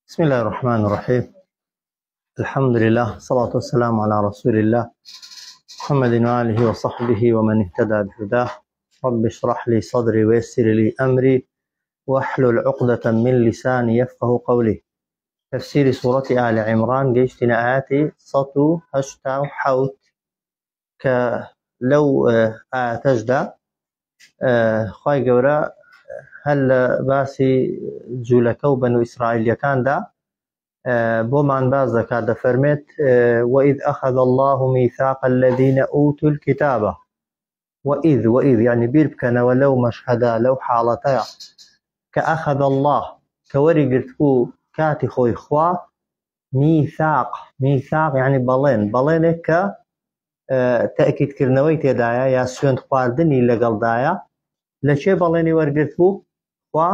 بسم الله الرحمن الرحيم الحمد لله صلاة والسلام على رسول الله محمد وآله وصحبه ومن اهتدى بهداه رب اشرح لي صدري ويسر لي أمري واحلل عقدة من لساني يفقه قولي تفسير سورة آل عمران گەیشتینە ئاەتی 187 کە لەو ئاەتەشدا خوای گەورە هەر لە باسی جوولەکە و بەنو ئیسرائیلیەکاندا بۆمان باس دەکات دەفەرمێت وإذ أخذ الله ميثاق الذين أوتوا الكتاب وإذ وإذ يعني بیر بکەنەوە لەو مەشهەدە لەو حاڵەتە کە أخذ الله کە وەری گرتبوو کاتی خۆی خوا میثاق میثاق یعنی بەڵێن بەڵێنێک کە تەئکیدکردنەوەی تێدایە یا سوێند خواردنی لەگەڵدایە لە کێ بەڵێنی وەرگرت بوو خوا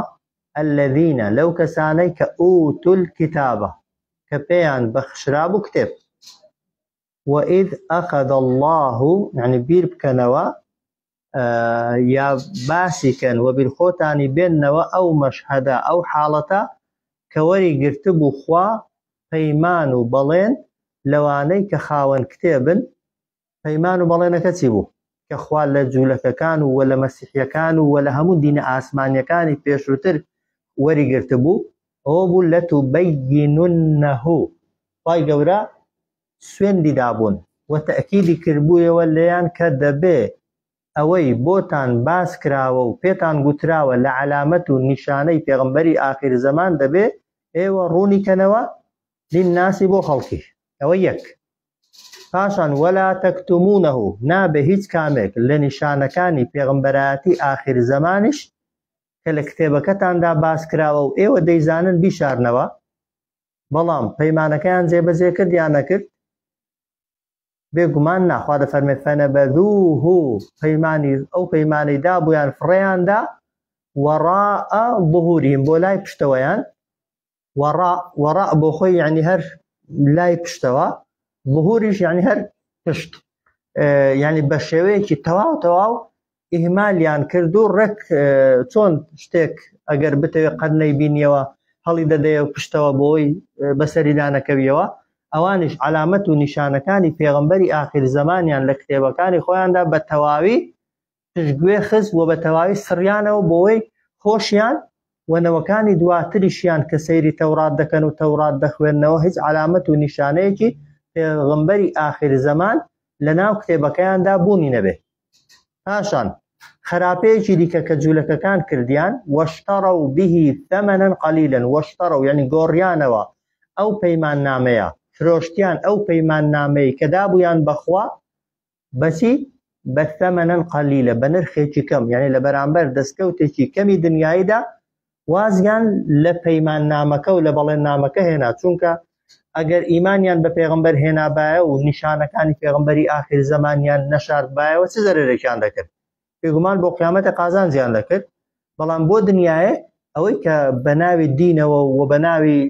الذین لەو کەسانەی کە ئوتول کتابە کە پێیان بەخشرابوو کتێب وإذ أخذ الله يعني بیر بکەنەوە یا باسی کەن و بیرخۆتانی بێننەوە ئەو مەشهەدە ئەو حاڵەتە کە وەری گرتبوو خوا پەیمان و بەڵێن لەوانەی کە خاوەن کتێبن پەیمان و بەڵێنەکە چی بوو کە خوا لە جوولەکەکان و لە مەسیحیەکان و لە هەموو دینە ئاسمانیەکانی پێشووتر وەری گرتبوو ئەوە بوو لەتوبەیننه خوای گەورە سوێندی دابوون و تەئکیدی کردبوویەوە لێیان کە دەبێ ئەوەی بۆتان باس کراوە و پێتان گوتراوە لە عەلامەت و نیشانەی پێغەمبەری ئاخیر زەمان دەبێ ئێوە ڕوونی کەنەوە للناسی بۆ خەڵکی ئەوە یەک پاشان ولا تکتمونه نابێ هیچ کامێک لە نیشانەکانی پێغەمبەرایەتی ئاخیر زەمانیش کە لە کتێبەکەتاندا باس کراوە و ئێوە دەیزانن بیشارنەوە بەڵام پەیمانەکەیان جێبەجێ کرد یان نەکرد؟ بێگومان نا، خوا دەفەرمێ فنبذوه پەیمانی ئەو پەیمانەی دابوویان فڕێیان دا وراء ظهورهم بۆ لای پشتەوەیان وراء وراء بۆ خۆی یعنی هەر لای پشتەوە ظهوریش یعنی هەر پشت یعنی بە شێوەیەکی تەواو تەواو ئیهمالیان کرد و ڕێک چۆن شتێک ئەگەر بتەوێت قەت نەیبینیەوە هەڵی دەدەیە و پشتەوە بۆی بەسەریدا نەکەویەوە ئەوانیش عەلامەت و نیشانەکانی پێغەمبەری ئاخیر زەمانیان لە کتێبەکانی خۆیاندا بە تەواوی پشتگوێ خست و بە تەواوی سڕیانەوە بۆی خۆشیان و نەوەکانی دواتریشیان کە سەیری تەورات دەکەن و تەورات دەخوێننەوە هیچ عەلامەت و نیشانەیەکی پێغەمبەری ئاخیر زەمان لەناو کتێبەکەیاندا بوونی نەبێ. پاشان خراپەیەکی دیکە کە جوولەکەکان کردیان واشتروا به ثمنا قلیلا واشتروا یعنی گۆڕیانەوە ئەو پەیماننامەیە فرۆشتیان ئەو پەیماننامەی کە دابوویان بەخوا بەچی بە ثمنا قلیلە بە نرخێکی کەم یعنی لە بەرامبەر دەستکەوتێکی کەمی دنیاییدا وازیان لە پەیماننامەکە و لە بەڵێننامەکە هێنا چونکە ئەگەر ئیمانیان بە پێغەمبەر هێنابایە و نیشانەکانی پێغەمبەری ئاخیر زەمانیان نەشاردبایەوە چ زەرەرێکیان دەکرد بێگومان بۆ قیامەتە قازانجیان دەکرد بەڵام بۆ دنیاە ئەوەی کە بە ناوی دینەوە و بە ناوی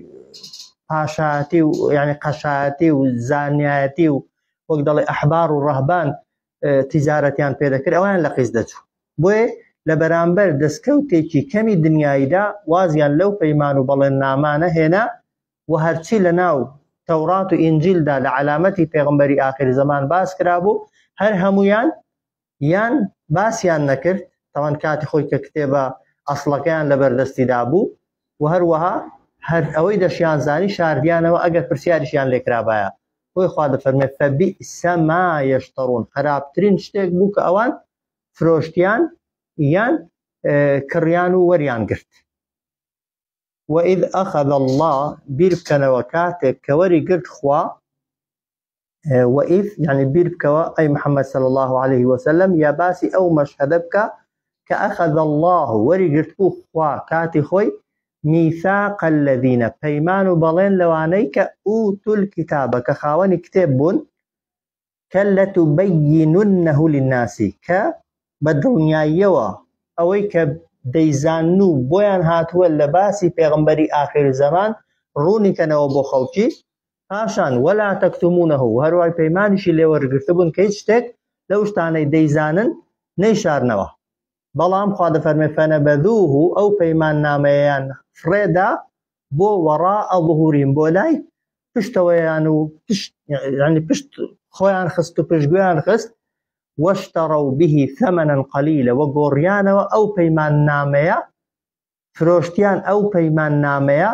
پاشایەتی و یعنی قەشایەتی و زانیایەتی و وەک دەڵێ ئەحبار و ڕەهبان تیجارەتیان پێدەکرد ئەویان لە قیز دەچوو بۆیە لە بەرامبەر دەستکەوتێکی کەمی دنیاییدا وازیان لەو پەیمان و بەڵێننامانە هێنا و هەرچی لە ناو تەورات و ئینجیلدا لە عەلامەتی پێغەمبەری ئاخیر زەمان باس کرابوو هەر هەموویان یان باسیان نەکرد تاوان کاتی خۆی کە کتێبە ئەسڵەکەیان لە بەردەستیدا بوو و هەروەها هەر ئەوەی دەشیان زانی شاردیانەوە ئەگەر پرسیاریشیان لێکرابایە بۆیە خوا دەفەرمێ فبئس ما یشترون خراپترین شتێک بوو کە ئەوان فرۆشتیان یان کڕیان و وەریان گرت وإذ أخذ الله بیر بکەنەوە کاتێک کە وەری گرت خوا وإذ يعني بیر بکەوە ئەی محەممەد صلی الله عليه وسلم یا باسی ئەو مەشهەدە بکە کە أخذ الله وەری گرت بوو خوا کاتی خۆی میثاق الذین پەیمان و بەڵێن لەوانەی کە ئوتوا الکتابە کە خاوەنی کتێب بوون کە لەتبیننه للناس کە بە دڵنیاییەوە ئەوەی کە دەیزانن و بۆیان هاتووە لە باسی پێغەمبەری ئاخیر زەمان ڕوونی کەنەوە بۆ خەڵکی پاشان ولا تکتمونه و هەروای پەیمانیشی لێوەرگرتبوون کە هیچ شتێک لەو شتانەی دەیزانن نەیشارنەوە بەڵام خوا دەفەرمێ فنبذوه ئەو پەیماننامەیەیان فڕێدا. بۆ وەڕاء ظهورهم بۆ لای پشتەوەیان و پشت یعنی پشت خۆیان خست و پشتگوێیان خست واشتروا به ثمنا قليلا و گۆڕیانەوە ئەو پەیماننامەیە فرۆشتیان ئەو پەیماننامەیە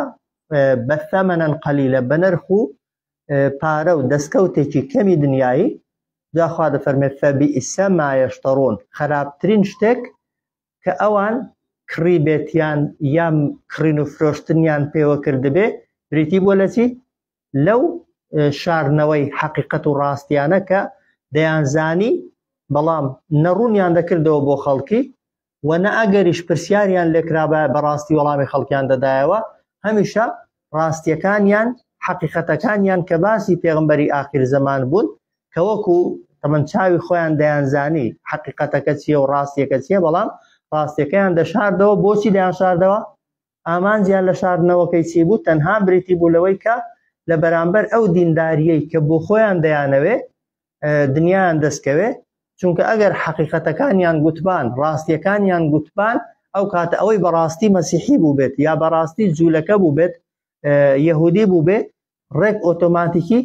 بە ثمنا قليلا بە نرخ و پارە و دەستکەوتێکی کەمی دنیایی جا خوا دەفەرمێت فبئس ما یشترون خراپترین شتێک کە ئەوان کڕیبێتیان یان کڕین و فرۆشتنیان پێوە کردبێ بریتی بووە لە چی؟ لەو شاردنەوەی حەقیقەت و ڕاستیانە کە دەیانزانی بەڵام نەڕوونیان دەکردەوە بۆ خەڵکی و نە ئەگەریش پرسیاریان لێکرابایە بەڕاستی وەڵامی خەڵکیان دەدایەوە هەمیشە ڕاستیەکانیان حەقیقەتەکانیان کە باسی پێغمبەری ئاخیر زەمان بوون کە وەکو تەمەن چاوی خۆیان دەیانزانی حەقیقەتەکە چییە و ڕاستیەکە چییە بەڵام ڕاستیەکەیان دەشاردەوە بۆچی دەیانشاردەوە ئامانجیان لە شاردنەوەکەی چی بوو تەنها بریتی بوو لەوەی کە لە بەرامبەر ئەو دینداریەی کە بۆ خۆیان دەیانەوێ دنیایان دەستکەوێ چونکە ئەگەر حەقیقەتەکانیان گوتبان ڕاستیەکانیان گوتبان ئەو کاتە ئەوەی بەڕاستی مەسیحی بوو بێت یا بەڕاستی جوولەکە بوو بێت یەهودی بوو بێت ڕێک ئۆتۆماتیکی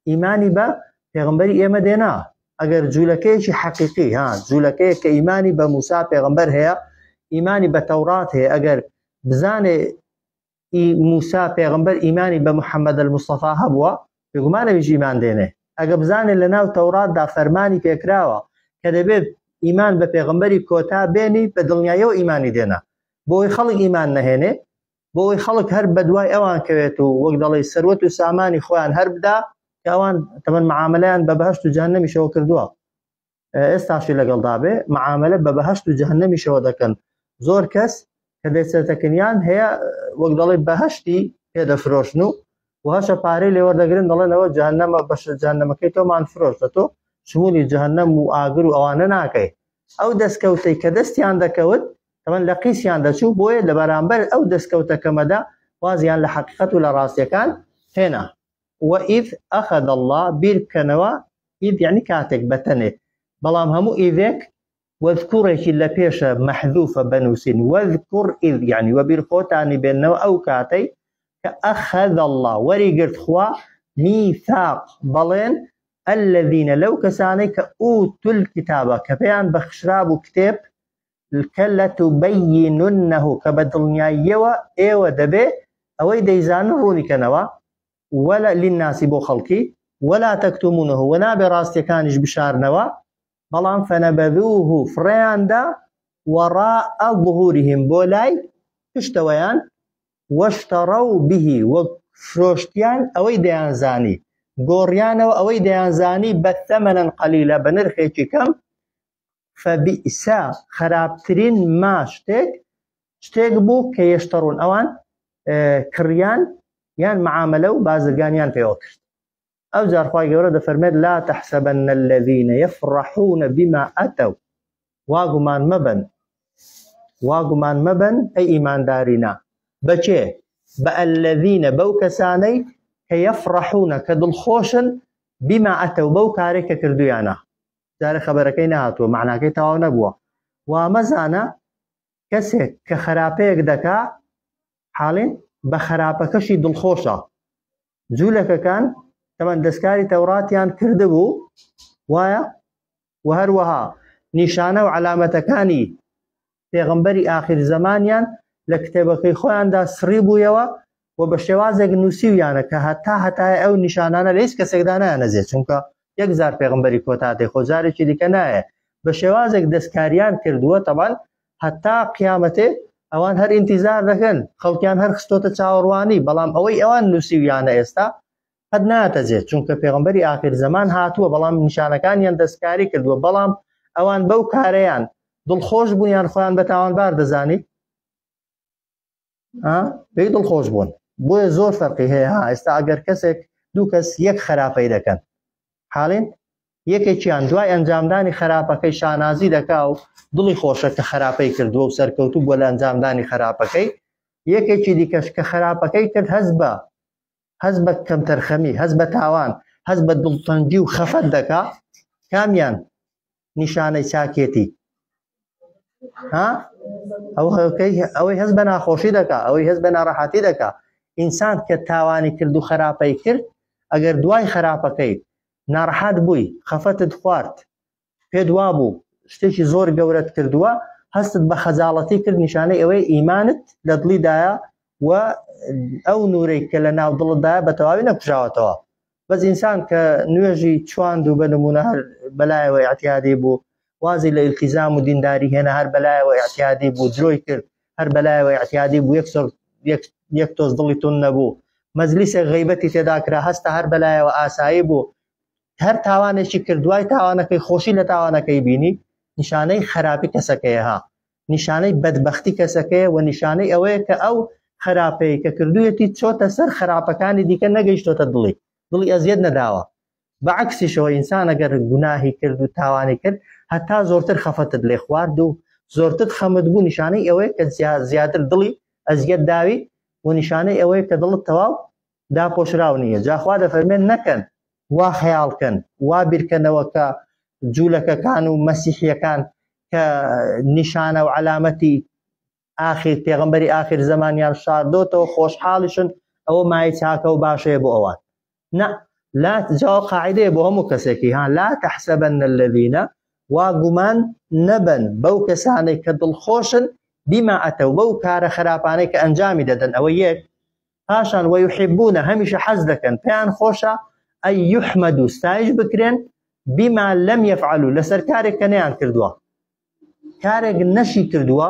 ئیمانی بە پێغمبەری ئێمە دێنا ئەگەر جوولەکەیەکی حەقیقی ها جوولەکەیە کە ئیمانی بە موسا پێغمبەر هەیە ئیمانی بە تەورات هەیە ئەگەر بزانێ موسا پێغمبەر ئیمانی بە محەممەد المستەفا هەبووە بێگومان ئەویش ئیمان دێنێ ئەگە بزانێت لە ناو تەوراتدا فەرمانی پێکراوە کە دەبێت ئیمان بە پێغمبەری کۆتا بێنی بە دڵنیایەوە ئیمانی دێنا بۆی خەڵک ئیمان نەهێنێ بۆ ئەوەی خەڵک هەر بەدوای ئەوان کەوێت و وەک دەڵێی سەروەت و سامانی خۆیان هەر بدا کە ئەوان تەمەن معاملەیان بە بەهشت و جەهەنەمیشەوە کردووە ئێستاشی لەگەڵدا بێ معاملە بە بەهشت و جەهەنەمیشەوە دەکەن زۆر کەس کە دەچێتەکنیان هەیە وەک دەڵێ بەهشتی پێدەفرۆشن و و هەشە پارەی لێوەردەگرن دەڵێنەوە جەهەنەمە بەشە جەهەنەمەکەی تۆمان فرۆشتە تۆ شمولی جەهەنەم و ئاگر و ئەوانە ناکەی ئەو دەستکەوتەی کە دەستیان دەکەوت تەمەن لە قیسیان دەچوو بۆیە لە بەرامبەر ئەو دەستکەوتە کەمەدا وازیان لە حەقیقەت و لە ڕاستیەکان هێنا وإذ أخذ الله بیر بکەنەوە ئیذ یعنی کاتێک بەتەنێ بەڵام هەموو ئیذێک وەذکوڕێکی لە پێشە مەحذوفە بەنووسین وەذکوڕ ئیذ یعنی وەبیر خۆتانی بێنەوە ئەو کاتەی کە ئەخذ الله وەریگرت خوا میثاق بەڵێن الذين لەو کەسانەی کە ئوتوا الكتاب کە پێیان بەخشرابوو کتێب کە لتبیننه کە بە دڵنیاییەوە ئێوە دەبێ ئەوەی دەیزانن ڕوونی کەنەوە ولا للناس بۆ خەڵکی ولا تکتمونه و نابێ ڕاستیەکانیش بشارنەوە بەڵام فنبذوه فڕێیاندا وراء ظهورهم بۆ لای پشتەوەیان واشتروا به و فرۆشتیان ئەوەی دەیانزانی گۆڕیانەوە ئەوەی دەیانزانی بە ثمنا قلیلا بە نرخێکی کەم فبئس خراپترین ما شتێک شتێک بوو کە یشتەڕون ئەوان کڕیان یان معاملە و بازرگانیان پێوە کرد ئەو جار خوای گەورە دەفەرمێت لا تحسبن الذين يفرحون بما أتوا واگومان مەبن واگومان مەبن ئەی ئیماندارینا بەچێ بە الذين بەو کەسانەی کە يفرحون کە دڵخۆشن بما أتوا بەو کارێک کە کردویانە جارێ خەبەرەکەی نەهاتووە معناکەی تەواو نەبووە وا مەزانە کەسێک کە خراپەیەک دەکا حاڵین بە خراپەکەشی دڵخۆشە جوولەکەکان تەمەن دەستکاری تەوراتیان کردبوو وایە و هەروەها نیشانە و عەلامەتەکانی پێغەمبەری ئاخیر زەمانیان لە کتێبەکەی خۆیاندا سڕی بوویەوە و بە شێوازێک نووسیویانە کە هەتا هەتای ئەو نیشانانە لە هیچ کەسێکدا نایانەزێت چونکە یەک جار پێغەمبەری کۆتا دێ خۆ جارێکی دیکە نایە بە شێوازێک دەستکاریان کردووە تەبان هەتا قیامەتێ ئەوان هەر ئینتیزار دەکەن خەڵکیان هەر خستۆتە چاوەڕوانی بەڵام ئەوەی ئەوان نووسیویانە ئێستا قەت ناتە جێ چونکە پێغەمبەری ئاخر زەمان هاتووە بەڵام نیشانەکانیان دەستکاری کردووە بەڵام ئەوان بەو کارەیان دڵخۆش بوون یان خۆیان بە تاوانبار دەزانی پێی دڵخۆش بوون بۆیە زۆر فەرقی هەیە ها ئێستا ئەگەر کەسێک دوو کەس یەک خراپەی دەکەن حاڵین یەکێکیان دوای ئەنجامدانی خراپەکەی شانازی دەکا و دڵی خۆشە کە خراپەی کردووە و سەرکەوتوو بووە لە ئەنجامدانی خراپەکەی یەکێکی دیکەش کە خراپەکەی کرد هەست بە هەست بە کەمتەرخەمی هەست بە تاوان هەست بە دڵتەنگی و خەفەت دەکا کامیان نیشانەی چاکێتی ها ئەو ئەوەی هەست بە ناخۆشی دەکا ئەوەی هەست بە ناڕەحەتی دەکا ئینسان کە تاوانی کرد و خراپەی کرد ئەگەر دوای خراپەکەی ناڕەحەت بووی خەفەتت خوارد پێت وابوو شتێکی زۆر گەورەت کردووە هەستت بە خەجاڵەتی کرد نیشانەی ئەوەی ئیمانت لە دڵیدایە و ئەو نورەی کە لە ناو دڵتدایە بە تەواوی نەکوژاوەتەوە بەس ئینسان کە نوێژی چواند و بە نمونە هەر بەلایەوە اعتیادی بوو وازی لە ئیلتیزام و دینداری هێنا هەر بەلایەوە اعتیادی بوو درۆی کرد هەر بەلایەوە اعتیادی بوو یەک یەک یەک تۆز دڵی تون نەبوو مەجلیسێک غیبەتی تێدا کرا هەستە هەر بەلایەوە ئاسایی بوو هەر تاوانێکی کرد دوای تاوانەکەی خۆشی لە تاوانەکەی بینی نیشانەی خراپی کەسەکەیە ها نیشانەی بەدبەختی کەسەکەیە و نیشانەی ئەوەیە کە ئەو خراپەی کە کردوویەتی چۆتە سەر خراپەکانی دیکە نەگەیشتۆتە دڵی دڵی ئەزیەت نەداوە بە عەکسیشەوە ئینسان ئەگەر گوناهی کرد و تاوانی کرد هەتا زۆرتر خەفەتت لێ خوارد و زۆرتر خەمت بوو نیشانەی ئەوەیە کە زیاتر دڵی ئەزیەت داوی و نیشانەی ئەوەیە کە دڵت تەواو داپۆشراو نییە جا خوا دەفەرمێن نەکەن وا خەیاڵکەن وا بیرکەنەوە کە جوولەکەکان و مەسیحیەکان کە نیشانە و عەلامەتی ئاخیر پێغەمبەری ئاخیر زەمانیان شاردۆتەوە خۆشحاڵیشن ئەوە مایە چاکە و باشەیە بۆ ئەوان نا لا جا قاعدەیە بۆ هەموو کەسێکی ها لا تحسبن الذين وا گومان نەبن بەو کەسانەی کە دڵخۆشن بما ئەتەو بەو کارە خراپانەی کە ئەنجامی دەدەن ئەوە یەک پاشان ويحبون هەمیشە حەز دەکەن پێیان خۆشە ئەی يحمدوا ستایش بکرێن بما لم يفعلوا لەسەر کارێک کە نەیان کردووە کارێک نەشی کردووە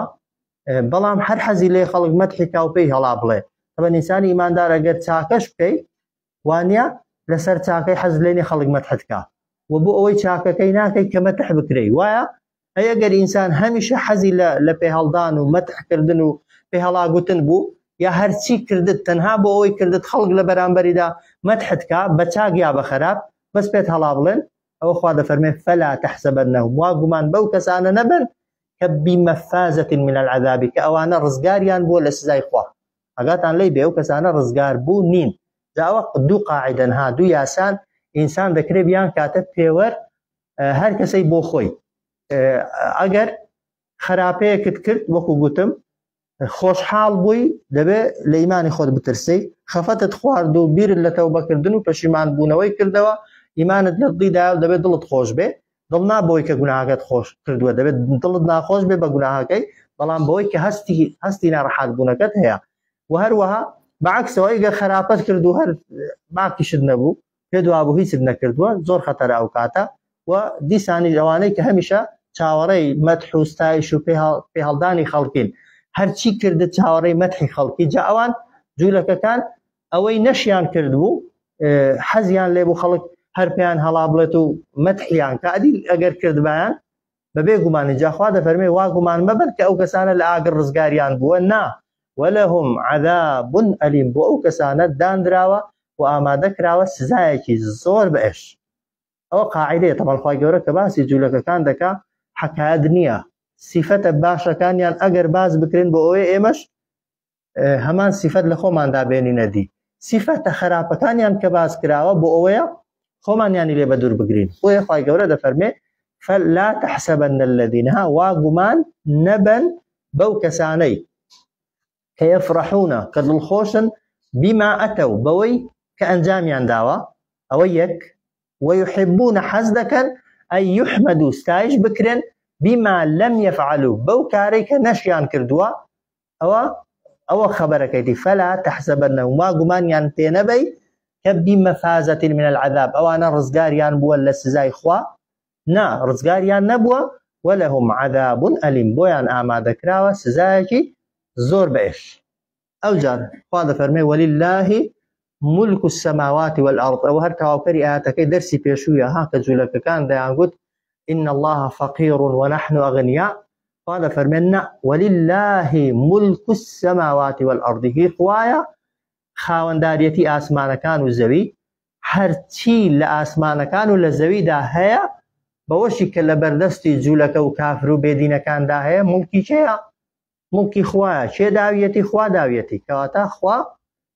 بەڵام هەر حەزی لێ خەڵک مەتحی کا و پێی هەڵا بڵێ تەبە ئینسانی ئیماندار ئەگەر چاکەش بکەی وانە لەسەر چاکەی حەز لێنی خەڵک مەتحت کا و بۆ ئەوەی چاکەکەی ناکەی کە مەتح بکرێی وایە ئەی ئەگەر ئینسان هەمیشە حەزی لە لە پێهەڵدان و مەتحکردن و پێهەڵاگوتن بوو یا هەرچی کردت تەنها بۆ ئەوەی کردت خەڵک لە بەرامبەریدا مەتحت کا بە چاک یا بە خراپ بەس پێت هەڵا بڵێن ئەوە خوا دەفەرمێ فلا تحسبنهم وا گومان بەو کەسانە نەبن کە بمفازة من العذاب کە ئەوانە ڕزگاریان بووە لە سزای خوا ئاگاتان لێی بێ ئەو کەسانە ڕزگار بوو نین جا ئەوە دوو قاعدەن ها دوو یاسان ئینسان دەکرێت بیان کاتە پێوەر هەر کەسەی بۆ خۆی ئەگەر خراپەیەکت کرد وەکو گوتم خۆشحاڵ بووی دەبێ لە ئیمانی خۆت بترسی خەفەتت خوارد و بیرت لە تەوبەکردن و پەشیمان بوونەوەی کردەوە ئیمانت لە دڵیدا دەبێت دڵت خۆش بێ دڵ نا بۆی کە گوناهەکەت خۆش کردووە دەبێت دڵت ناخۆش بێ بە گوناهەکەی بەڵام بەوەی کە هەستی هەستی ناڕەحات بوونەکەت هەیە و هەروەها بەعکسەوە ئەگەر خراپەت کرد و هەر باکیشت نەبوو پێ دوابوو هیچت نەکردووە زۆر خەتەرە ئەو کاتە و دیسانیش ئەوانەی کە هەمیشە چاوەڕێی مەدح و ستایش و پێهەڵدانی خەڵکین هەرچی کردت چاوەڕێی مەدحی خەڵکی جا ئەوان جوولەکەکان ئەوەی نەشیان کردبوو حەزیان لێ بوو خەڵک هەر پێیان هەڵا بڵێت و مەدحیان کە ئەدی ئەگەر کردبایان بەبێ گومانی جاخوا دەفەرمێ وا گومان مەبن کە ئەو کەسانە لە ئاگر ڕزگاریان بووە نا ولهم عذاب ئەلیم بۆ ئەو کەسانە دانراوە و ئامادە کراوە سزایەکی زۆر بەئێش ئەوە قاعدەیە تەبعەن خوای گەورە کە باسی جوولەکەکان دەکا حەکایەت نییە سیفەتە باشەکانیان ئەگەر باس بکرێن بۆ ئەوەی ئێمەش هەمان سیفەت لە خۆماندا بێنینە دی سیفەتە خراپەکانیان کە باس کراوە بۆ ئەوەیە خۆمانیانی لێ بە دوور بگرین بۆیە خوای گەورە دەفەرمێ فلا تحسبن الذين ها وا گومان نەبن بەو کەسانەی کە یفرحون کە دڵخۆشن بما ئەتەو بەوەی کە ئەنجامیان داوە ئەوە یەک ويحبون حەز دەکەن ئەن يحمدوا ستایش بکرێن بما لم يفعلوا بەو کارەی کە نەشیان کردووە ئەوە ئەوە خەبەرەکەیتی فلا تحسبنهم وا گومانیان پێ نەبەی کە بمفازة من العذاب ئەوانە ڕزگاریان بووە لە سزای خوا نا ڕزگاریان نەبووە ولهم عذاب ئەلیم بۆیان ئامادەکراوە سزایەکی زۆر بەئێش ئەوجار خوا دەفەرمێ ولله ملک السماوات والأرض ئەوە هەر تەواوکەری ئاەتەکەی دەرسی پێشوویە ها کە جوولەکەکان دەیانگوت إن الله فقير ونحن أغنياء خوا دەفەرمێن نا ولله ملک السماوات والأرض هی خوایە خاوەنداریەتی ئاسمانەکان و زەوی هەرچی لە ئاسمانەکان و لە زەویدا هەیە بەوەشی کە لە بەردەستی جوولەکە و کافر و بێدینەکاندا هەیە مڵکی کێیە مڵکی خوایە کێ داویەتی خوا داویەتی کەواتە خوا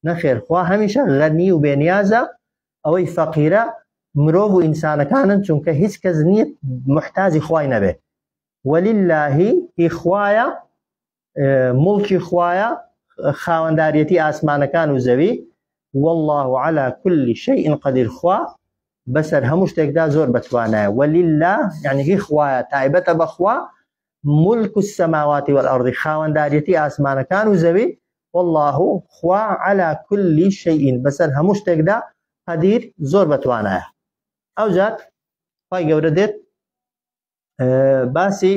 نەخێر خوا هەمیشە غەنی و بێنیازە ئەوەی فەقیرە مرۆڤ و ئینسانەکانن چونکە هیچ کەس نییە محتاجی خوای نەبێ ولله هی خوایە مڵکی خوایە خاوەنداریەتی ئاسمانەکان و زەوی والله على كل شيء قدير خوا بەسەر هەموو شتێکدا زۆر بەتوانایە ولله یعنی هی خوایە تایبەتە بەخوا ملک السماوات والأرض خاوەنداریەتی ئاسمانەکان و زەوی والله خوا على كل شيء بەسەر هەموو شتێکدا قدیر زۆر بەتوانایە ئەو جار خوای گەورە دێت باسی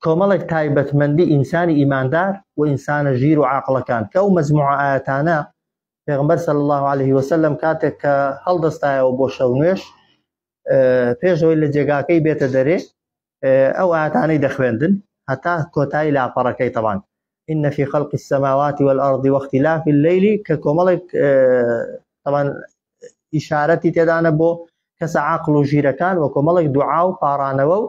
کۆمەڵێک تایبەتمەندی ئینسانی ئیماندار و ئینسانە ژیر و عاقڵەکان کە ئەو مەجموعە ئاەتانە پێغمبەر صلی الله عليه وسلم کاتێک کە هەڵدەستایەوە بۆ شەو نوێش پێشەوەی لە جێگاکەی بێتە دەرێ ئەو ئاەتانەی دەخوێندن هەتا کۆتایی لاپەڕەکەی تەوان إن في خلق السماوات والأرض واختلاف الليل کە کۆمەڵێک طبعا ئیشارەتی تێدانە بۆ کەسە عاقڵ و ژیرەکان و کۆمەڵێک دوعا و پاڕانەوە و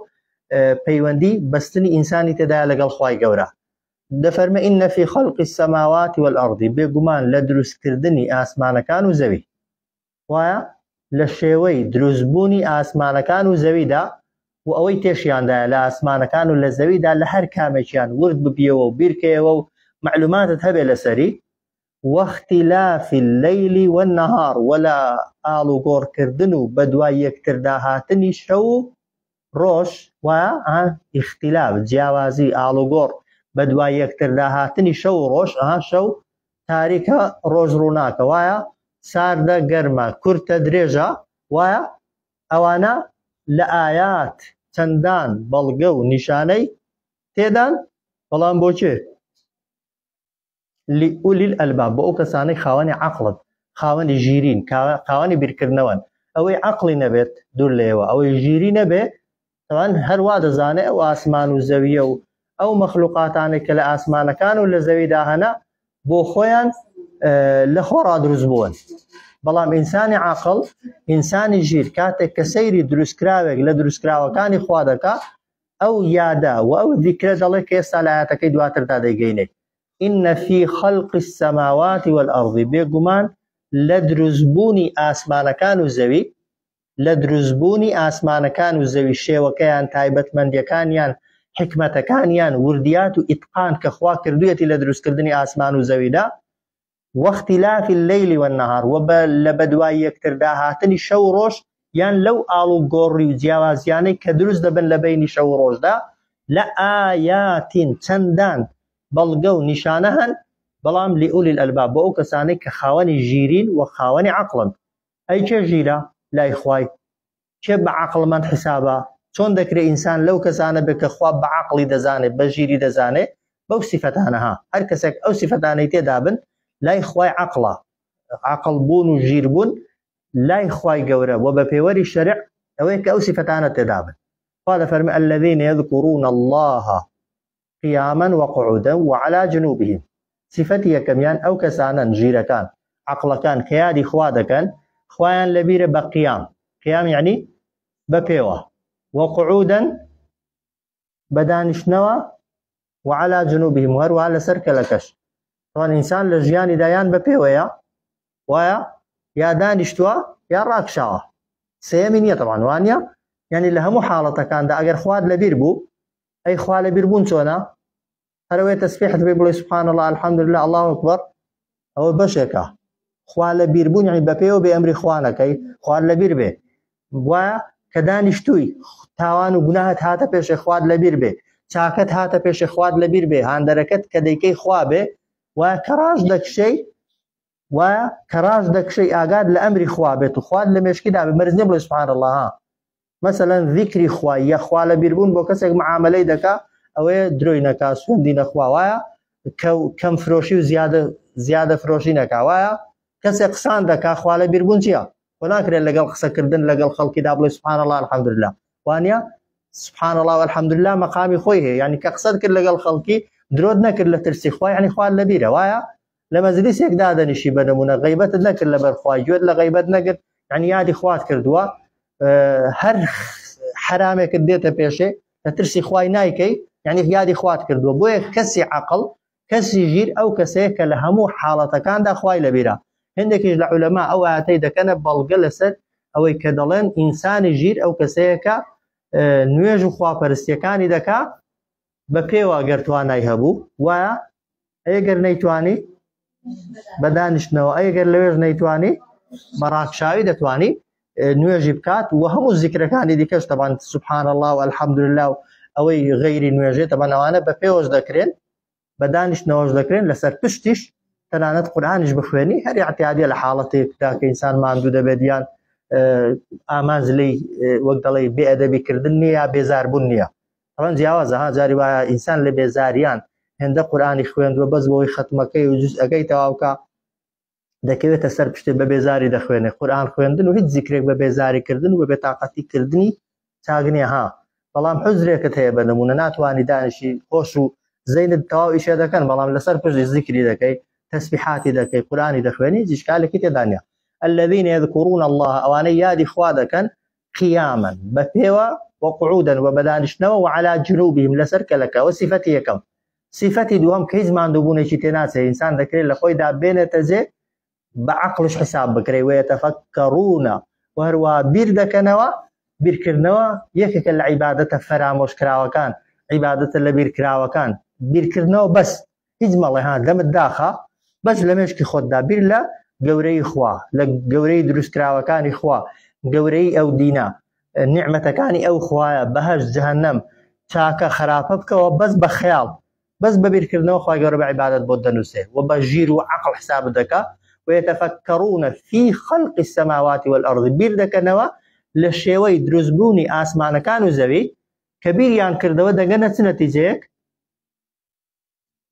پەیوەندی بەستنی ئینسانی تێدایە لەگەڵ خوای گەورە دەفەرمە إن في خلق السماوات والأرض بێگومان لە دروستکردنی ئاسمانەکان و زەوی وایە لە شێوەی دروستبوونی ئاسمانەکان و زەویدا و ئەوەی تێشیاندایە لە ئاسمانەکان و لە زەویدا لە هەر کامێکیان ورد ببیەوە و بیرکەیەوە و معلوماتت هەبێ لەسەری واختلاف الليل والنهار ولا ئاڵوگۆڕکردن و بەدوای یەکتردا هاتنی شەو و ڕۆژ وایە ئەها ئیختلاف جیاوازی ئاڵوگۆڕ بەدوای یەکتردا هاتنی شەو و ڕۆژ ئەها شەو تاریکە ڕۆژ ڕووناکە وایە ساردە گەرمە کورتە درێژە وایە ئەوانە لە ئايات چەندان بەڵگە و نیشانەی تێدان بەڵام بۆ کێ لأولی الألباب بۆ ئەو کەسانەی خاوەنی عەقڵن خاوەنی ژیرین خاوەنی بیرکردنەوەن ئەوەی عەقڵی نەبێت دوور لێوە ئەوەی ژیری نەبێ تەوان هەروا دەزانێ ئەو ئاسمان و زەویە و ئەو مەخلوقاتانەی کە لە ئاسمانەکان و لە زەویدا هەنە بۆ خۆیان لە خۆڕا دروست بوون بەڵام ئینسانی عاقڵ ئینسانی ژیر کاتێک کە سەیری دروستکراوێک لە دروستکراوەکانی خوا دەکا ئەو یادە و ئەو ذیکرە دەڵێ کە ئێستا لە ئاەتەکەی دواتردا دەیگەینێ إن في خلق السماوات والأرض بێگومان لە دروستبوونی ئاسمانەکان و زەوی لە دروستبوونی ئاسمانەکان و زەوی شێوەکەیان تایبەتمەندیەکانیان حکمەتەکانیان وردیات و ئیتقان کە خوا کردویەتی لە دروستکردنی ئاسمان و زەویدا واختلاف الليل والنهار و بە لە بەدوای یەکتردا هاتنی شەو و ڕۆژ یان لەو ئاڵوگۆڕی و جیاوازیانەی کە دروست دەبن لە بەینی شەو و ڕۆژدا لە ئایاتین چەندان بەڵگە و نیشانە هەن بەڵام لئولی الألباب بۆ ئەو کەسانەی کە خاوەنی ژیرین و خاوەنی عەقڵن ئەی کێ ژیرە لای خوای کێ بە عەقڵمەند حسابە؟ چۆن دەکرێ ئینسان لەو کەسانە بێت کە خوا بە عەقڵی دەزانێ بە ژیری دەزانێ بەو سیفەتانە ها هەر کەسێک ئەو سیفەتانەی تێدا بن لای خوای عەقڵە عەقڵ بوون و ژیر بوون لای خوای گەورە و بە پێوەری شەرع ئەوەیە کە ئەو سیفەتانە تێدا بن خوا دەفەرمێ الذين يذكرون الله قیاما وقعودا وعلی جنوبهم سیفەتی یەکەمیان ئەو کەسانەن ژیرەکان عەقڵەکان کە یادی خوا دەکەن خوایان لەبیرە بە قیام قیام یعنی بە پێوە وقعودا بە دانیشتنەوە وعلى جنوبهم وهروها لەسەر کەلەکەش طبعا ئینسان لە ژیانیدا یان بە پێوەیە وایە یا دانیشتووە یا ڕاکشاوە سێیەمی نییە طبعا وانە یعنی لە هەموو حاڵەتەکاندا ئەگەر خوات لەبیر بوو ئەی خوا لە بیربوون چۆنە هەرەوەی تەسبیحت بێ بڵێ سبحان الله الحمدلله الله اکبر ئەوە بەشێکە خوا لە بیربوون یعنی بە پێوە بێ ئەمری خوا نەکەی خوا لە بیر بێ وایە کە دانیشتووی تاوان و گوناهت هاتە پێشێ خوات لە بیر بێ چاکەت هاتە پێشێ خوات لە بیر بێ هاندەرەکەت کە دەیکەی خوا بێ وایە کە ڕاش دەکشەی وایە کە ڕاش دەکشەی ئاگات لە ئەمری خوا بێت و خوات لە مێشکیدا بێ مەرج نییە بڵێ سبحان الله ها مەسەلەن ذیکری خوا یە خوا لە بیربوون بۆ کەسێک معاملەی دەکا ئەوەیە درۆی نەکا سوێندی نەخوا وایە کەم فرۆشی و زیادە زیادە فرۆشی نەکا وایە کەسێک قسان دەکا خوا لە بیربوون چییە خۆ ناکرێت لەگەڵ قسەکردن لەگەڵ خەڵکیدا بڵێ سبحان الله الحمدلله وانە سبحان الله والحمدلله مەقامی خۆی هەیە یعنی کە قسەت کرد لەگەڵ خەڵکی درۆت نەکرد لە ترسی خوا یعنی خوا لەبیرە وایە لە مەجلیسێک دادەنیشی بە نمونە غیبەتت نەکرد لەبەر خوا گوێت لە غیبەت نەگرت یعنی یادی خوات کردووە هەر حرامێکت دێتە پێشێ لە ترسی خوای نایکەی یعنی یادی خوات کردووە بۆیە کەسی عقل کەسی ژیر ئەو کەسەیە کە لە هەموو حاڵەتەکاندا خوای لەبیرە هەندێکیش لە عولەما ئەو ئاەتەی دەکەنە بەڵگە لەسەر ئەوەی کە دەڵێن ئینسانی ژیر ئەو کەسەیە کە نوێژ و خواپەرستیەکانی دەکا. بە پێوە گەر توانای هەبوو وایە، ئەگەر نەیتوانی بە دانیشتنەوە، ئەگەر لەوێش نەیتوانی بە ڕاکشاوی دەتوانی نوێژی بکات و هەموو زیکرەکانی دیکەش تەبان سبحان الله و الحمدلله و ئەوەی غەیری نوێژێ تەبان ئەوانە بە پێوەش دەکرێن بە دانیشتنەوەش دەکرێن لەسەر پشتیش تەنانەت قورئانیش بخوێنی هەر اعتیادیە لە حاڵەتێکدا کە ئینسان ماندوو دەبێت یان ئامانج لێی وەک دەڵێ بێ ئەدەبی کردن نییە یا بێزاربوون نییە. ئەوان جیاوازە ها، جاری وایە ئینسان لە بێزاریان هێندە قورئانی خوێندووە بەس بۆی خەتمەکەی و جوزئەکەی تەواوکە دەکەوێتە سەر پشتێ بە بێزاری دەخوێنێ. قورئان خوێندن و هیچ زیکرێک بە بێزاری کردن و بە بێتاقەتی کردنی چاک نییە ها، بەڵام حوزرێکت هەیە بە نمونە ناتوانی دانیشی خۆش و زەینت تەواو ئیشێ دەکەن، بەڵام لەسەر پشتی زیکری دەکەی، تەسبیحاتی دەکەی، قورئانی دەخوێنی، هیچ ئیشکالێکی تێدا نییە. الذين يذكرون الله ئەوانەی یادی خوا دەکەن قیاما بە پێوە وقعودا و بەدانیشتنەوە وعلى جنوبهم لەسەر کەلەکە. ئەوە سیفەتی یەکەم. سیفەتی دووەم کە هیچ ماندووبوونێکی تێناچێت، ئینسان دەکرێت لە خۆیدا بێنێتە جێ بە عەقڵیش حساب بکرێت، ویتفکرون و هەروەها بیر دەکەنەوە. بیرکردنەوە یەکێکە لە عیبادەتە فەرامۆشکراوەکان، عیبادەتە لە بیرکراوەکان. بیرکردنەوە بەس هیچ مەڵێ ها، دەمت داخە، بەس لە مێشکی خۆتدا بیر لە گەورەی خوا، لە گەورەی دروستکراوەکانی خوا، گەورەی ئەو دینە، نیعمەتەکانی ئەو خوایە، بەهەشت، جەهەنەم، چاکە خراپە بکەوە، بەس بە خەیاڵ، بەس بە بیرکردنەوە خوای گەورە بە عیبادەت بۆت دەنووسێ و بە ژیر و عەقڵ حسابت دەکا. ویتفکرون فی خلق السماوات والارض بیر دەکەنەوە لە شێوەی دروستبوونی ئاسمانەکان و زەوی. کە بیریان کردەوە دەگەنە چ نەتیجەیەک؟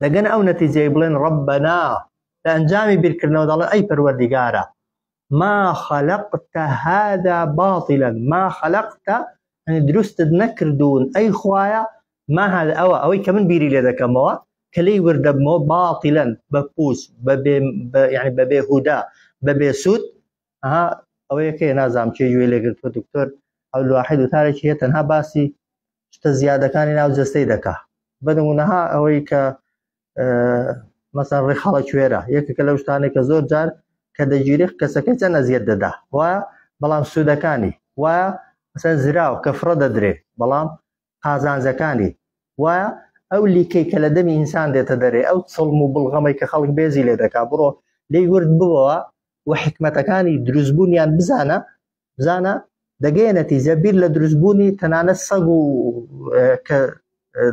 دەگەنە ئەو نەتیجەی بڵێن ڕەبەنا، لە ئەنجامی بیرکردنەوە دەڵێن ئەی پەروەردیگارە ما خەلقت هذا باطلا، ما خەلقت یعنی دروستت نەکردوون ئەی خوایە، ما هذا ئەوە ئەوەی کە من بیری لێ دەکەمەوە کە لێی وردەبمەوە، باطلا بە پووچ، بە بێ، بە یعنی بە بێهودا، بە بێسوود. ئەها ئەوەیە کێ نازانم کێ گوێی لێگرتووە، دکتۆر عەبدولواحید وتارێکی هەیە تەنها باسی شتە زیادەکانی ناو جەستەی دەکا. بە نمونەها ئەوەی کە مەسەن ڕیخەڵە کوێرە یەکێکە لەو شتانەی کە زۆر جار کە دەگیرێت کەسەکەی چەند ئەزیەت دەدا وایە، بەڵام سوودەکانی وایە. مەسەن زراو کە فڕە دەدرێ بەڵام قازانجەکانی وایە. ئەو لیکەی کە لە دەمی ئینسان دێتە دەرێ، ئەو چڵم و بڵغەمەی کە خەڵک بێزی لێ دەکا، بڕۆ لێی ورد ببەوە و حکمەتەکانی دروستبوونیان بزانە، بزانە دەگەیە نەتیجە. بیر لە دروستبوونی تەنانەت سەگ و کە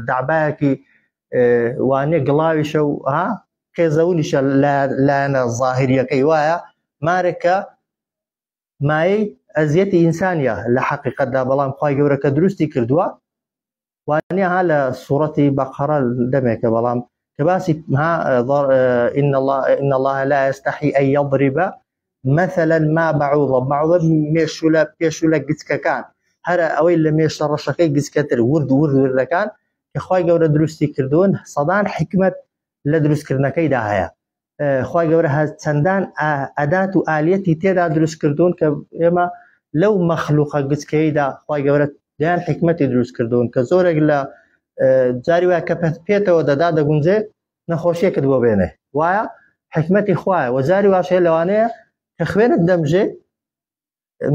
دابایەکی وانە گڵاویشە و ها قێزەونیشە لایەنە ظاهریەکەی وایە، مارێکە مایەی ئەزیەتی ئینسانیە لە حەقیقەتدا، بەڵام خوای گەورە کە دروستی کردووە وانە ها لە سوڕەتی بەقەرە دەمێکە، بەڵام کە باسی ها إن الله إن الله لا يستحي أن يضرب مثلا ما بعوضة، بعوضة مێشولە پێشولە گچکەکان، هەرە ئەوەی لە مێشە ڕەشەکەی گچکەتر ورد ورد وردەکان کە خوای گەورە دروستی کردوون، سەدان حکمت لە دروستکردنەکەیدا هەیە. خوای گەورە چەندان ئەدات و ئالیەتی تێدا دروست کردوون کە ئێمە لەو مەخلوقە گچکەیدا خوای گەورە دەیان حکمەتی دروست کردوون کە زۆرێک لە جاری وایە کە پێتەوە دەدا دەگونجێ نەخۆشیەکت بۆ بێنێ، وایە حکمەتی خوایە. وە جاری واش هەیە لەوانەیە کە خوێنت دەمژێ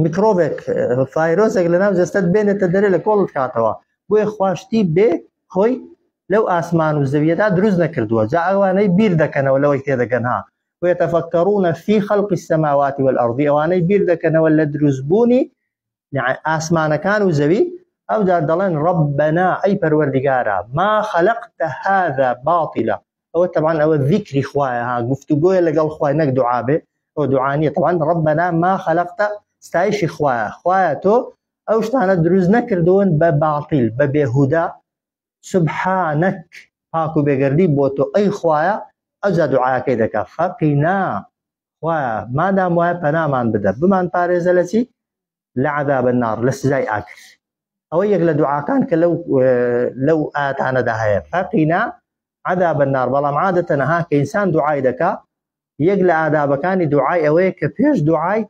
میکرۆبێک فایرۆسێک لە ناو جەستەت بێنێتە دەرێ لە کۆڵت کاتەوە. بۆیە خواشتی بێ خۆی لەو ئاسمان و زەویەدا دروست نەکردووە. جا ئەوانەی بیر دەکەنەوە لەوەی تێدەگەن ها ويتفكرون في خلق السماوات والأرض ئەوانەی بیر دەکەنەوە لە دروستبوونی ئاسمانەکان و زەوی، ئەو جار دەڵێن ربنا ئەی پەروەردگارە ما خلقت هذا باطلا. ئەوە طبعا ئەوە ذیکری خوایە ها، گفتوگۆیە لەگەڵ خوای نەک دوعا بێ، ئەوە دوعا نییە. طبعا ربنا ما خلقت ستایشی خوایە، خوایە تۆ ئەو شتانە دروست نەکردوون بە باطیل، بە بێهودا. سبحانك پاک و بێگەردی بۆ تۆ ئەی خوایە. ئەوجا دوعاکەی دەکا فەقینا، خوایە مادام وایە پەنامان بدە، بمان پارێزە لە چی؟ لە عذاب النار، لە سزای ئاگر. ئەوە یەک لە دوعاکان کە لەو ئاتانەدا هەیە فەقینا عذاب النار. بەڵام عادەتەن ها کە ئینسان دوعای دەکا، یەک لە ئادابەکانی دوعای ئەوەیە کە پێش دوعای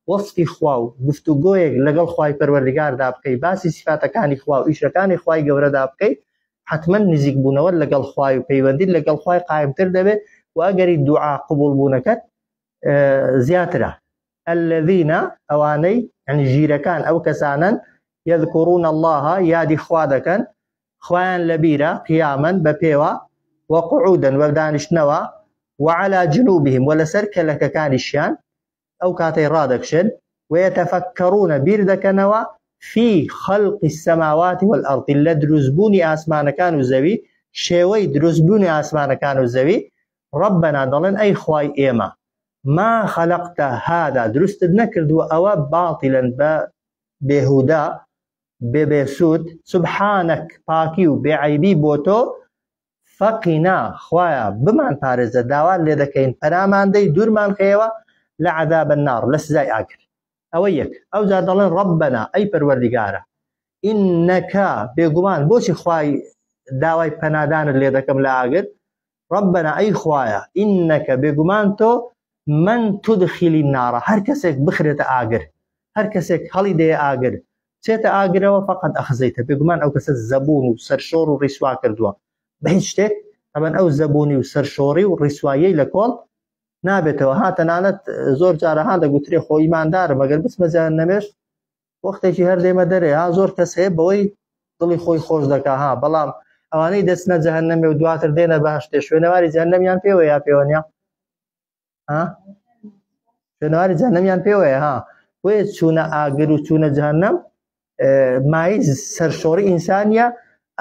وەصفی خوا و گفتوگۆیەک لەگەڵ خوای پەروەردگاردا بکەی، باسی سیفاتەکانی خوا و ئیشەکانی خوای گەورەدا بکەی، حتمما نزیکبوونەوە لەگەڵ خوای و پەیوەندیت لەگەڵ خوای قایمتر دەبێت و ئەگەری دوعا قبوڵ بوونەکەت زیاترە. الذين ئەوانەی یعنی ژیرەکان ئەو کەسانەن يذكرون الله یادی خوا دەکەن. خوایان لەبیرە قیاما بە پێوە وقعودا وە دانیشتنەوە وعلى جنوبهم وە لەسەر کەلەکەکانیشیان ئەو کاتەی ڕادەکشێن ويتفكرون بیر دەکەنەوە في خلق السماوات والأرض لە دروستبوونی ئاسمانەکان و زەوی شێوەی دروستبوونی ئاسمانەکان و زەوی ربنا دەڵێن ئەی خوای ئێمە ما خلقت هذا دروستت نەکردووە ئەوە باطلا بە بێهودا بێ بێسوود سبحانك پاکی و بێعەیبی بۆ تۆ فقنا خوایە بمان پارێزە داوات لێ دەکەین پەنامان دەی دوورمان خەیەوە لە عذاب النار لە سزای ئاگر ئەوە یەک ئەو جار دەڵێن ربنا ئەی پەروەردگارە ئینەکە بێگومان بۆچی خوای داوای پەنادانت لێ دەکەم لە ئاگر ربنا ئەی خوایە ئینەکە بێگومان تۆ من تدخل النار هەر کەسێک بخرێتە ئاگر هەر کەسێک هەڵی دەیە ئاگر چێتە ئاگرەوە فقط ئەخزەیتە بێگومان ئەو کەسە زەبوون و سەرشۆڕ و ڕیسوا کردووە بە هیچ شتێک ئەمن ئەو زەبوونی و سەرشۆڕی و ڕیسواییەی لە کۆڵ نابێتەوە ها تەنانەت زۆر جارەها دەگوترێ خۆ ئیماندارم ئەگەر بچمە جەهەنەمێش وەختێکی هەر دێمە دەرێ ها زۆر کەس هەیە بەوەی دڵی خۆی خۆش دەکا ها بەڵام ئەوانەی دەچنە جەهەنەمێ و دواتر دێنە بەهەشتێ شوێنەواری جەهەنەمیان پێوە یا پێوە نیە ها شوێنەواری جەهەنەمیان پێوەیە ها بۆیە چوونە ئاگر و چوونە جەهەنەم مایەی سەرشۆڕی ئینسانیە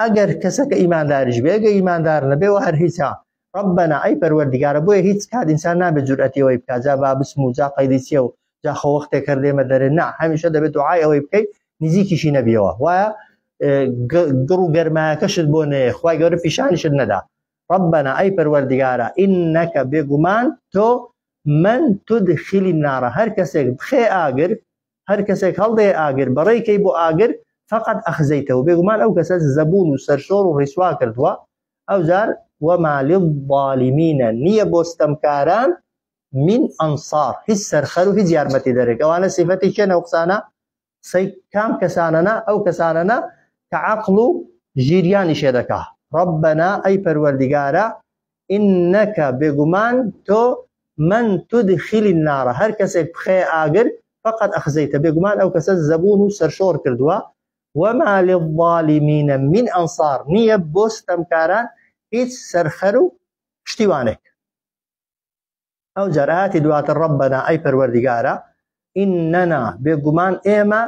ئەگەر کەسەکە ئیمانداریش بێ ئەگەر ئیماندار نەبێ و هەر هیچە ربنا ئەی پەروەردگارە بۆیە هیچ کات ئینسان نابێت جورئەتی ئەوەی بکات جا با بچم و جا قەیدی چیە و جا خۆ وەختێک هەر دێمە دەرێ نا هەمیشە دەبێت دوعای ئەوەی بکەیت نزیکیشی نەبیەوە وایە گڕ و گەرمایەکەشت بۆ نەیە خوای گەورە پیشانیشت نەدا ربنا ئەی پەروەردگارە ئینەکە بێگومان تۆ من تدخل النار هەر کەسێک بخێ ئاگر هەر کەسێک هەڵدەیە ئاگر بەڕێی کەی بۆ ئاگر فقط ئەخزەیتەوە بێگومان ئەو کەسە زەبوون و سەرشۆڕ و ڕیسوا کردووە ئەوجار وما للظالمین نییە بۆ ستەمکاران من ئەنصار هیچ سەرخەر و هیچ یارمەتی دەرێک ئەوانە سیفەتی کێن ئەو قسانە قسەی کام کەسانەنە ئەو کەسانەنە کە عەقڵ و ژیریانی شێ دەکا ربنا ئەی پەروەردگارە انک بێگومان تۆ من تدخل النار هەر کەسێک بخەیە ئاگر فقد اخزیتە بێگومان ئەو کەسە زەبوون و سەرشۆڕ کردووە وما للظالمین من انصار نییە بۆ ستەمکاران هیچ سەرخەر و پشتیوانێک. ئەوجار ئاتی دواتر ربنا ئەی پەروەردگارە ئیننا بێگومان ئێمە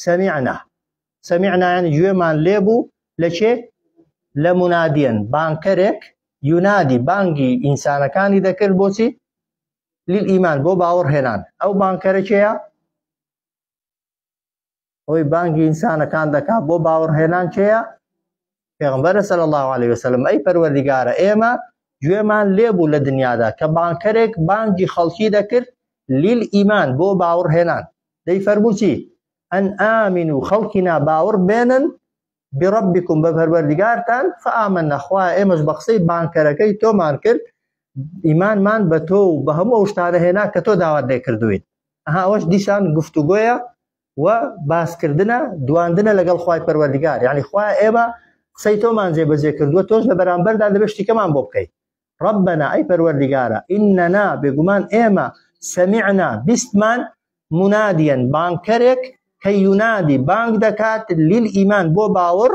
سەمیعنا سەمیعنا یعنی گوێمان لێبوو لە چێ لە منادیەن بانکەرێک یونادی بانگی ئینسانەکانی دەکرد بۆچی لیل ئیمان بۆ باوەڕ هێنان ئەو بانکەرە کێیە ئەوەی بانگی ئینسانەکان دەکات بۆ باوەڕهێنان کێیە؟ پێغمبەر صلی الله علیه وسلم ئەی پەروەردگارە ئێمە گوێمان لێبوو لە دنیادا کە بانکەرێک بانگی خەڵکی دەکرد لیل ئیمان بۆ باوەڕهێنان دەی فەرموو چی ئەن ئامین و خەڵکی نا باوەڕ بێنن بربکم بە پەروەردگارتان فآمنا خوا ئێمەش بە قسەی بانکەرەکەی تۆمان کرد ئیمانمان بە تۆ و بە هەموو ئەو شتانە هێنا کە تۆ داوات لێ کردوین ئەها ئەوەش دیسان گفتوگۆیە و باسکردنە دواندنە لەگەڵ خوای پەروەردگار یعنی خوا ئێمە قسەی تۆمان جێبەجێ کردووە تۆش لە بەرامبەردا دەبێت شتیکەمان بۆ بکەیت ربنا ئەی پەروەردگارە ئیننا بێگومان ئێمە سەمیعنا بیستمان منادیەن بانکەرێک کە یونادی بانگ دەکات لیل ئیمان بۆ باوەڕ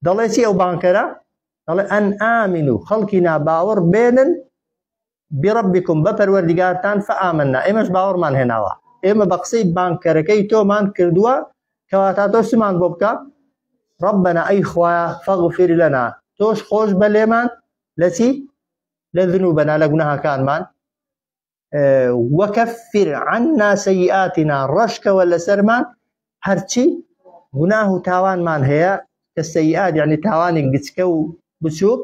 دەڵێ چی ئەو بانکەرە دەڵێ ئەن ئامین و خەڵکی ناباوەڕ بێنن بربکم بە پەروەردگارتان فآمنا ئێمەش باوەڕمان هێناوە ئێمە بە قسەی بانکەرەکەی تۆمان کردووە کەواتە تۆ چمان بۆ بکە ربنا ئەی خوایە فاغفر لنا تۆش خۆش بە لێمان لە چی لە ذنوبنا لە گوناهەکانمان وکفر عنا سیئاتنا ڕەشکەوە لەسەرمان هەرچی گوناه و تاوانمان هەیە کە سەیئات یعنی تاوانی گچکە و بچووک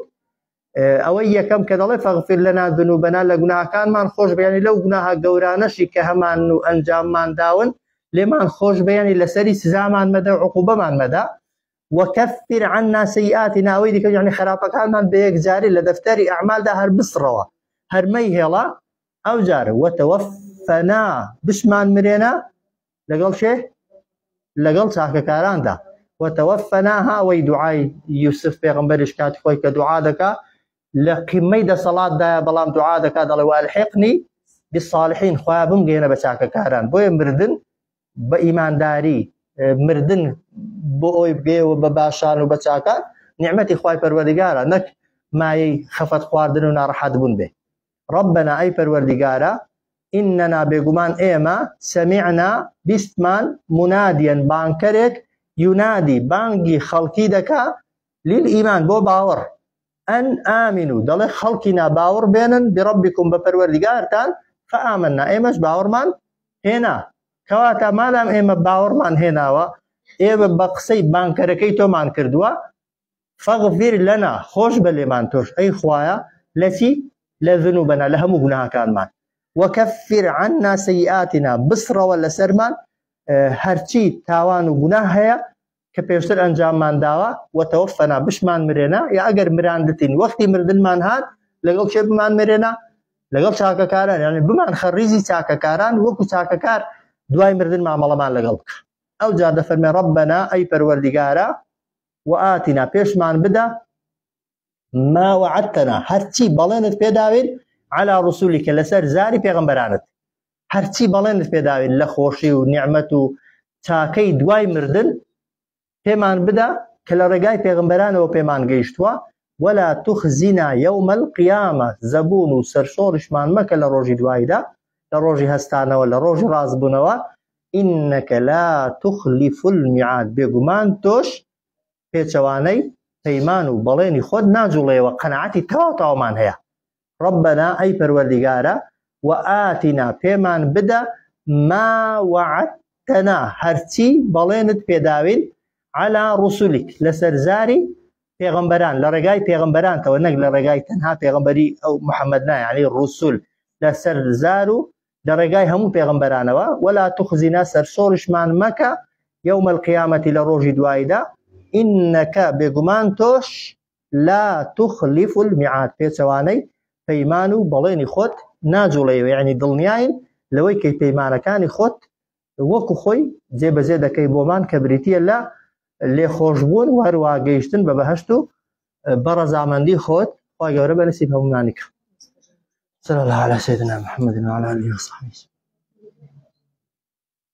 ئەوەی یەکەم کە دەڵێ فەغفر لەنا ذنوبنا لە گوناهەکانمان خۆش بەیانی لەو گوناهە گەورانەشی کە هەمان و ئەنجاممان داون لێمان خۆش بەیانی لەسەری سزامان مەدە و عقوبەمان مەدە وکفر عنا سیئاتنا ئەوەی دیکە یعنی خراپەکانمان بە یەکجاری لە دەفتەری ئەعمالدا هەر بسڕەوە هەر مەیهێڵە ئەو جار وتوفنا بشمان مرێنە لەگەڵ شێ لەگەڵ چاکەکاراندا وتوفنا ها ئەوەی دوعای یوسف پێغەمبەریش کاتی خۆی کە دوعا دەکا لە قیمەی دەسەڵاتدایە بەڵام دوعا دەکا دەڵێ والحقنی بالصالحین خۆیان بمگەێنە بە چاکەکاران بۆیە مردن بە ئیمانداری مردن بۆ ئەوی بگەیەوە بە باشان و بە چاکان نیعمەتی خوای پەروەردگارە نەک مایەی خەفەت خواردن و ناڕەحەت بوون بێ. ربنا ئەی پەروەردگارە اننا بێگومان ئێمە سمعنا بیستمان منادیا بانگکەرێک ینادی بانگی خەڵکی دەکا للئیمان بۆ باوەڕ ان آمنو دەڵێ خەڵکی نا باوەڕ بێنن بربکم بە پەروەردگارتان فآمنا ئێمەش باوەڕمان هێنا کەواتە مادام ئێمە باوەڕمان هێناوە ئێمە بە قسەی بانکەرەکەی تۆمان کردووە فاغفر لنا خۆش بە لێمان تۆش ئەی خوایە لەچی لە ذنوبنا لە هەموو گوناهەکانمان وکفر عنا سیئاتنا بسڕەوە لەسەرمان هەرچی تاوان و گوناه هەیە کە پێشتر ئەنجاممان داوە وتوفنا بشمان مرێنە یا ئەگەر مراندتین وەختی مردنمان هات لەگەڵ کێ بمان مرێنە لەگەڵ چاکەکاران یعنی بمان خەڕیزی چاکەکاران وەکو چاکەکار دوای مردن مامەڵەمان لەگەڵ بکە ئەو جار دەفەرمێ ڕبنا ئەی پەروەردیگارە وآتنا پێشمان بدە ما وعدتنا هەرچی بەڵێنت پێداوین على رسولك لەسەر زاری پێغەمبەرانت هەرچی بەڵێنت پێداوین لە خۆشی و نیعمەت و چاکەی دوای مردن پێمان بدە کە لە ڕێگای پێغەمبەرانەوە پێمان گەیشتووە ولا تخزنا يوم القيامة زەبوون و سەرشۆڕیشمان مەکە لە ڕۆژی دواییدا لە ڕۆژی هەستانەوە لە ڕۆژی ڕاستبوونەوە إنك لا تخلف الميعاد بێگومان تۆش پێچەوانەی پەیمان و بەڵێنی خۆت ناجوڵێەوە قەناعەتی تەواو تەواومان هەیە ربنا ئەی پەروەردیگارە وآتنا پێمان بدە ما وعدتنا هەرچی بەڵێنت پێداوین على رسلك لەسەر زاری پێغەمبەران لە ڕێگای پێغەمبەرانتەوە نەک لە ڕێگای تەنها پێغەمبەری ئەو محەممەد نا یعنی ڕسول لەسەر زار و لە ڕێگای هەموو پێغەمبەرانەوە ولا تخزنا سەرشۆڕیشمان مەکە يوم القيامة لە ڕۆژی دواییدا إنك بێگومان تۆش لا تخلف الميعاد پێچەوانەی پەیمان و بەڵێنی خۆت ناجوڵێیەوە یعنی دڵنیاین لەوەی کەی پەیمانەکانی خۆت وەکو خۆی جێبەجێ دەکەی بۆمان کە بریتیە لە لێخۆشبوون و هەروە گەیشتن بە بەهشت و بە ڕەزامەندی خۆت خوا گەورە بە نسیب هەموومانی کە. صلى الله على سيدنا محمد وعلى آله وصحبه.